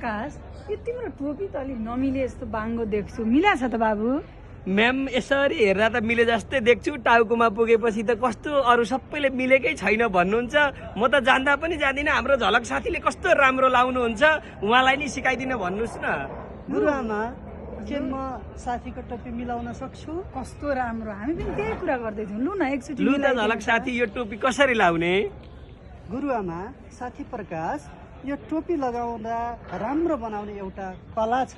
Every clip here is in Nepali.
प्रकाश यो तिम्रो टोपी त अलि नमिले जस्तो बाङ्गो देख्छु, मिला छ त बाबु? म्याम यसरी हेर्दा त मिले जस्तै देख्छु, टाउकोमा पुगेपछि त कस्तो अरू सबैले मिलेकै छैन भन्नुहुन्छ। म त जान्दा पनि जान्दिनँ, हाम्रो झलक साथीले कस्तो राम्रो लाउनुहुन्छ, उहाँलाई नि सिकाइदिन भन्नुहोस् न। गुरुआमा के म साथीको टोपी मिलाउन सक्छु? कस्तो राम्रो, हामी पनि त्यही कुरा गर्दैछौँ। लु न एकचोटि लु त मिलाइदिनु झलक त। साथी यो टोपी कसरी लाउने? गुरुआमा साथी प्रकाश, यो टोपी लगाउँदा राम्रो बनाउने एउटा कला छ,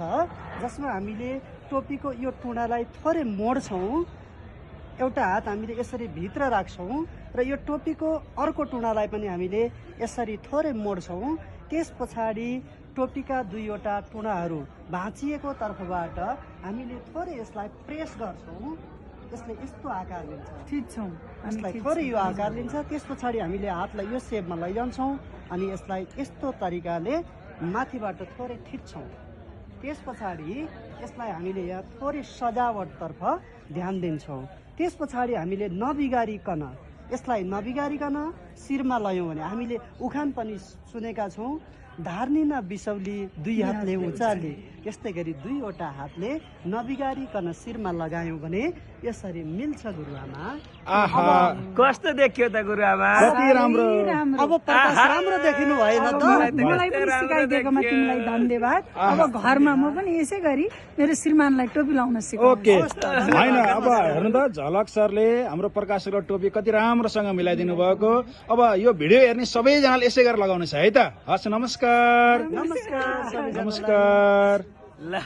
जसमा हामीले टोपीको यो टुँडालाई थोरै मोड्छौँ, एउटा हात हामीले यसरी भित्र राख्छौँ र यो टोपीको अर्को टुँडालाई पनि हामीले यसरी थोरै मोड्छौँ। त्यस पछाडि टोपीका दुईवटा टुँडाहरू भाँचिएको तर्फबाट हामीले थोरै यसलाई प्रेस गर्छौँ, यसले यस्तो आकार लिन्छ। थिच्छौँ, यसलाई थोरै यो आकार लिन्छ। त्यस पछाडि हामीले हातलाई यो सेपमा लैजान्छौँ अनि यसलाई यस्तो तरिकाले माथिबाट थोरै थिच्छौँ। त्यस पछाडि यसलाई हामीले यहाँ थोरै सजावटतर्फ ध्यान दिन्छौँ। त्यस पछाडि हामीले नबिगारिकन यसलाई शिरमा लयौँ भने हामीले उखान पनि सुनेका छौँ, धार्नी न बिसौली दुई हातले उचाली, यस्तै गरी दुईवटा हातले नबिगारिकन शिरमा लगायौँ भने यसरी मिल्छ गुरुआमा। कस्तो देखियो त गुरुआमा? कति राम्रो। अब प्रकाश राम्रो देखिनु भएन त? मलाई पनि सिकाइदिएकोमा तिमीलाई धन्यवाद। अब घरमा म पनि यसै गरी मेरो श्रीमानलाई टोपी लाउन सिकाउँछु। ओके होइन, अब हेर्नु त झलक सरले हाम्रो प्रकाश सरको टोपी कति राम्रोसँग मिलाइदिनु भएको। अब यो भिडियो हेर्ने सबैजनाले यसै गरेर लगाउनु छ है त। हस्, नमस्कार। नमस्कार। नमस्कार। ल